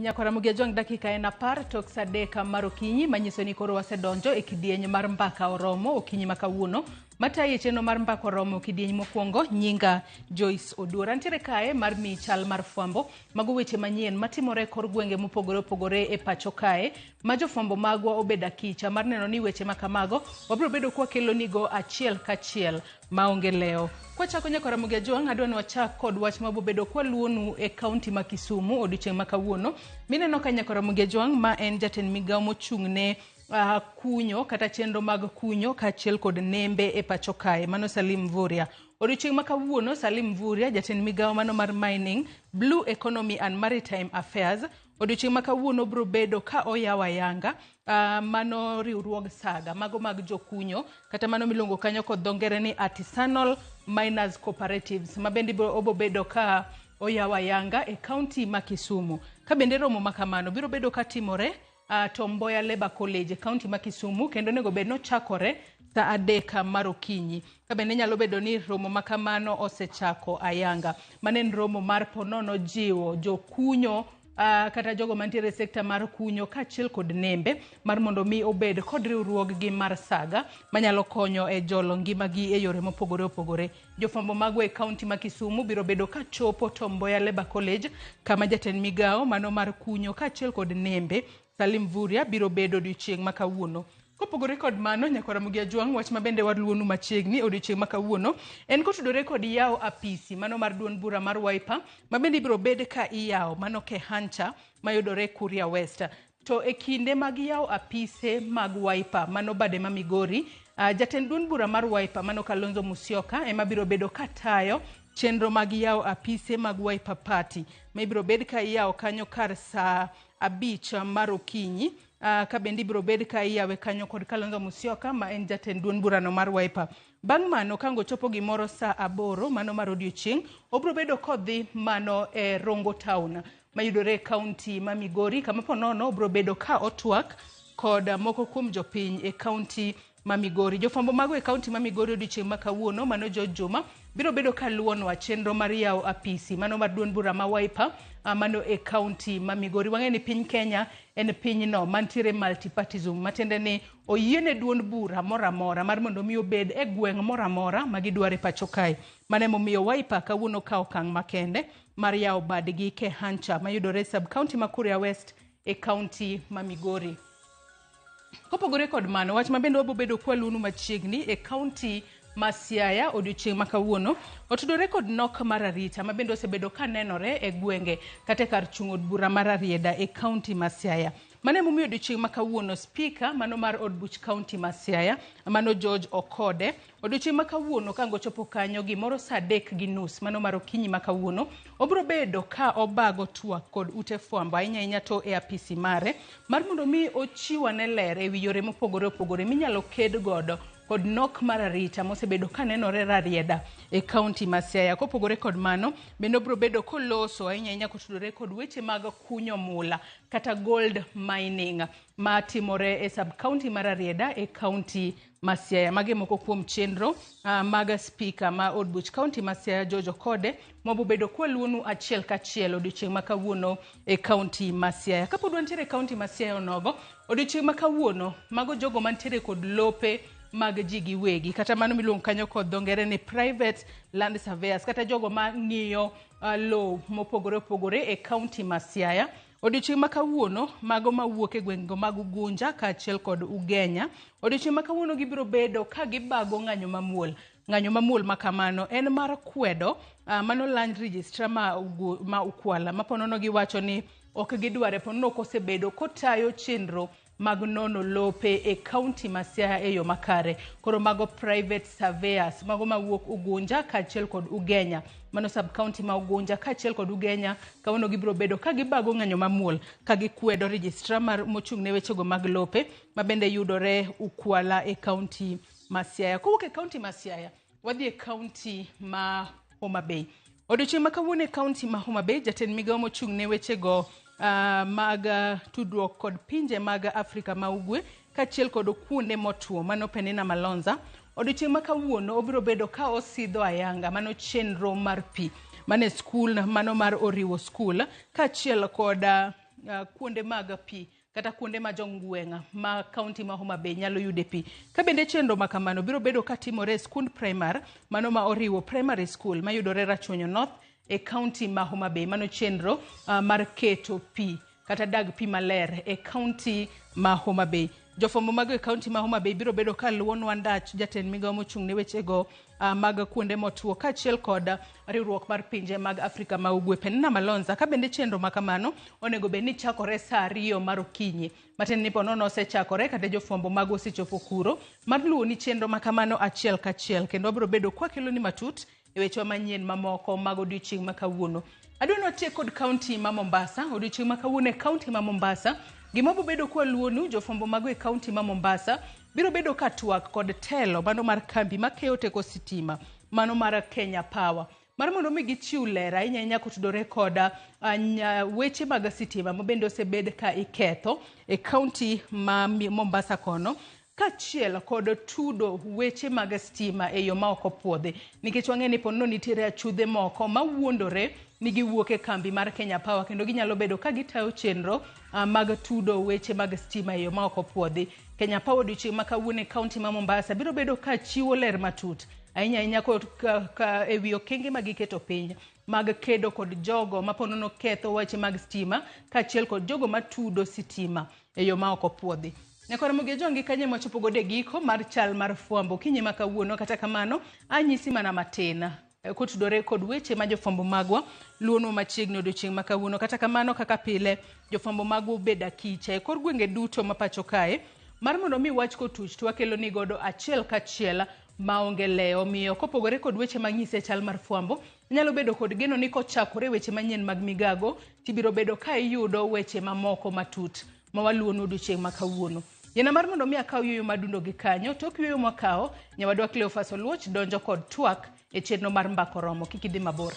Nyakwara Mugia Jwang' dakika en 10 tok sa 3 mar okinyi manyiso ni koro wasedonjo e kidieny mar mbaka oromo okinyi ma kawuono. Matayi e chenro mar mbaka oromo kidieny mokwongo nyinga Joyce Oduor. Antiere kae mar miyi chal mar fwambo mago weche manyien matimore e kor gwenge mopogore opogore e pacho kae ma jofwambo magwa obedo akicha mar neno ni weche ma kamago wabiro bedo kwakelonigo achiel kachiel maonge lewo. Kwachako nyaka Ramogi Ajwang', adwa ni wachak kod wach ma bobedo kwaluonu e kaunti ma Kisumu odiochieng' ma kawuono. Mineno ka nyaka Ramogi Ajwang' ma en jatend migawo mochung' ne kunyo kata chenro mag kunyo kaachiel kod nembe e pacho kae, mano Salim Mvurya. Odiochieng' ma kawuono Salim Mvurya, jatend migawo mano mar Mining, Blue Economy and Maritime Affairs, odiochieng' ma kawuono biro bedo ka oyawo ayanga mano riwruog saga mago mag jokunyo kata mano miluongo kanyo kod dho ngere ni Artisanal Miners Cooperatives ma bende obo bedo ka oyawo ayanga e kaunti ma Kisumu. Ka bende romo ma kamano biro bedo ka timore Tom Mboya Labour College e kaunti ma Kisumu kendo onego bed nochakore sa 3 mar okinyi. Ka bende nyalo bedo ni romo ma kamano osechako ayanga. Mano en romo mar ponono jiwo jokunyo kata jogo mantiere e sekta mar kunyo kaachiel kod nembe mar mondo mi obed kod riwruoggi mar saga manyalo konyo e jolo ngimagi e yore mopogore opogore. Jofwambo magwa e kaunti ma Kisumu biro bedo ka chopo Tom Mboya Labour College kama jatend migawo mano mar kunyo kaachiel kod nembe Salim Mvurya biro bedo odiochieng' ma kawuono. Kopogore kod mano, Nyakwar Ramogi Ajwang', wach ma bende waluonu machiegni odiochieng' ma kawuono en kotudore kod yawo apisi mano mar duond bura mar Wiper ma bende ibiro bed ka iyawo mano Kehancha mayudore Kuria West. To e kinde mag yawo apise mag Wiper mano bade ma Migori, jatend duond bura mar Wiper mano Kalonzo Musyoka ema biro bedo ka tayo chenro mag yawo apise mag Wiper Party ma ibiro bed ka iyawo kanyo kar saa 5 mar okinyi. Ka bende ibiro bed ka iyawe kanyo kod Kalonzo Musyoka ma en jatend duond burano mar Wiper. Bang' mano ka ngochopo gimoro saa 8 mano mar odiochieng', obiro bedo kodhi mano e Rongo Town mayudore e kaunti ma Migori kama ponono obiro bedo ka otwak kod moko kuom jopiny e kaunti ma Migori. Jofwambo mago e kaunti ma Migori odiochieng' ma kawuono mano George Juma biro bedo ka luwonwa chenro mar yawo apisi mano mar duond bura ma Wiper mano e kaunti ma Migori. Wang'eyo ni piny Kenya en pinyno mantiere multipartism matiende ni oyiene duond bura moro amora mar mondo mi obed e gweng' moro amora ma gidwaro e pacho kae. Mano emomiyo Wiper kawuono kawo okang' makende mar yawo badgi Kehancha mayudore e sub county ma Kuria West e kaunti ma Migori. Kopogore kod mano, wach ma bende wabo bedo kwaluonu machiegni e kaunti ma Siaya odiochieng' ma kawuono otudore kod nok mar arita ma bende osebedo ka nenore e gwenge kata e kar chung' od bura mar Rarieda e kaunti ma Siaya. Mano emomiyo odiochieng' ma kawuono spika mano mar od buch kaunti ma Siaya mano George Okode odiochieng' ma kawuono ka ngochopo kanyo gimoro saa 3:30 mano mar okinyi ma kawuono obiro bedo ka obago twak kod ute fwambo ahinya ahinya to e apisi mare mar mondo mi ochiw ane ler ewi yore mopogore opogore minyalo ked godo kod nok mar arita mosebedo ka nenore Rarieda e kaunti ma Siaya. Kopogore kod mano, bende obiro bedo koloso ahinya ahinya kotudore kod weche mag kunyo mula kata gold mining matimore e sub county mar Rarieda e kaunti ma Siaya. Magi moko kuom chenro mag spika ma od buch kaunti ma Siaya George Okode mabobedo kwaluonu achiel kachiel odiochieng' ma kawuono e kaunti ma Siaya. Kapod wantiere e kaunti ma Siaya onogo, odiochieng' ma kawuono mago jogo mantiere kod lope mag ji giwegi kata mano miluongo kanyo kod dho ngere ni private land surveyors kata jogo ma ng'iyo lowo mopogore opogore e kaunti ma Siaya. Odiochieng' ma kawuono mago mawuok e gwengego mag Ugunja kaachiel kod Ugenya, odiochieng' ma kawuono gibiro bedo ka gibago ng'anyo mamuol. Ng'anyo mamuol ma kamano en mar kwedo mano land registrar ma Ukwala ma ponono giwacho ni ok gidware ponono kosebedo kotayo chenro mag nono lope e kaunti ma Siaya e yo makare. Koro mago private surveyors mago mawuok Ugunja kaachiel kod Ugenya, mano sub county ma Ugunja kaachiel kod Ugenya, kawuono gibiro bedo ka gibago ng'anyo mamuol ka gikwedo registrar mar mochung' ne wechego mag lope ma bende yudore Ukwala e kaunti ma Siaya. Kowuok e kaunti ma Siaya, wadhi e kaunti ma Homa Bay. Odiochieng' ma kawuono e kaunti ma Homa Bay, jatend migawo mochung' ne wechego mag tudruok kod pinje mag Afrika ma Ugwe kaachiel kod kuonde motwo mano Penina Malonza, odiochieng' ma kawuono obiro bedo ka osidho ayanga mano chenro mar pi mane skul mano mar Oriwo School kaachiel kod kuonde mag pi kata kuonde ma jongweng' ma kaunti ma Homa Bay nyalo yude pi. Ka bende chenro ma kamano biro bedo katimore e skund primar, mano ma oriwo primary school mayudore Rachuonyo North e kaunti ma Homa Bay. Mano chenro mar keto pi kata dag pi maler e kaunti ma Homa Bay. Jofwambo mago e kaunti ma Homa Bay biro bedo ka luwonwa ndach jatend migawo mochung' ne wechego mag kuonde motwo kaachiel kod riwruok mar pinje mag Afrika ma Ugwe Penina Malonza. Ka bende chenro ma kamano onego bed ni chakore saa 2 mar okinyi. Matiende ni ponono osechakore kata jofwambo mago osechopo kuro mar luwo ni chenro ma kamano achiel kachiel, kendo wabiro bedo kwakeloni matut e wechewa manyien mamoko mag odiochieng' ma kawuono. Adwa ni watiek kod kaunti ma Mombasa. Odiochieng' ma kawuono e kaunti ma Mombasa, gima biro bedo kwaluwonu jofwambo mago e kaunti ma Mombasa biro bedo ka twak kod telo mano mar kambi makeyo teko sitima mano mar Kenya Power, mar mondo mi gichiw ler ahinya ahinya kotudore kod weche mag sitima mabende osebed ka iketho e kaunti ma Mombasa kono, kaachiel kod tudo weche mag stima e yo ma ok opuodhi, nikech wang'eyo ni ponono nitiere achudhe moko mawuondore ni giwuok e kambi mar Kenya Power kendo ginyalo bedo ka gitayo chenro mag tudo weche mag stima e yo ma ok opuodhi. Kenya Power odiochieng' ma kawuono e kaunti ma Mombasa biro bedo ka chiwo ler matut ahinya ahinya ka e wi okenge ma giketo piny mag kedo kod jogo ma ponono ketho weche mag stima kaachiel kod jogo matudo sitima e yo ma ok opuodhi. Nyakora Ramogi Ajongi kanyo ema wachopo godo e giko mar chal mar fwambo okinyi ma kawuono. Kata kamano anyisi mana matin kotudore kod weche ma jofwambo magwa luonwa machiegni odiochieng' ma kawuono. Kata kamano kaka pile jofwambo magwa obedo akicha e kor gwenge duto ma pacho kae mar mondo mi wach kotuch to wakelo ni godo achiel kachiel maonge lewo. Omiyo kopogore kod weche manyise chal mar fwambo, inyalo bedo kod geno ni kochakore weche manyien mag migago tibiro bedo ka iyudo weche mamoko matut ma waluwonu odiochieng' ma kawuono. Yena mar mondo mi akaw yueyo madundo gi kanyo, tok yueyo mwakawo, nyawadwa Cleophas Oluoch donjo kod twak e chenro mar Mbaka Oromo. Kik idhi mabor.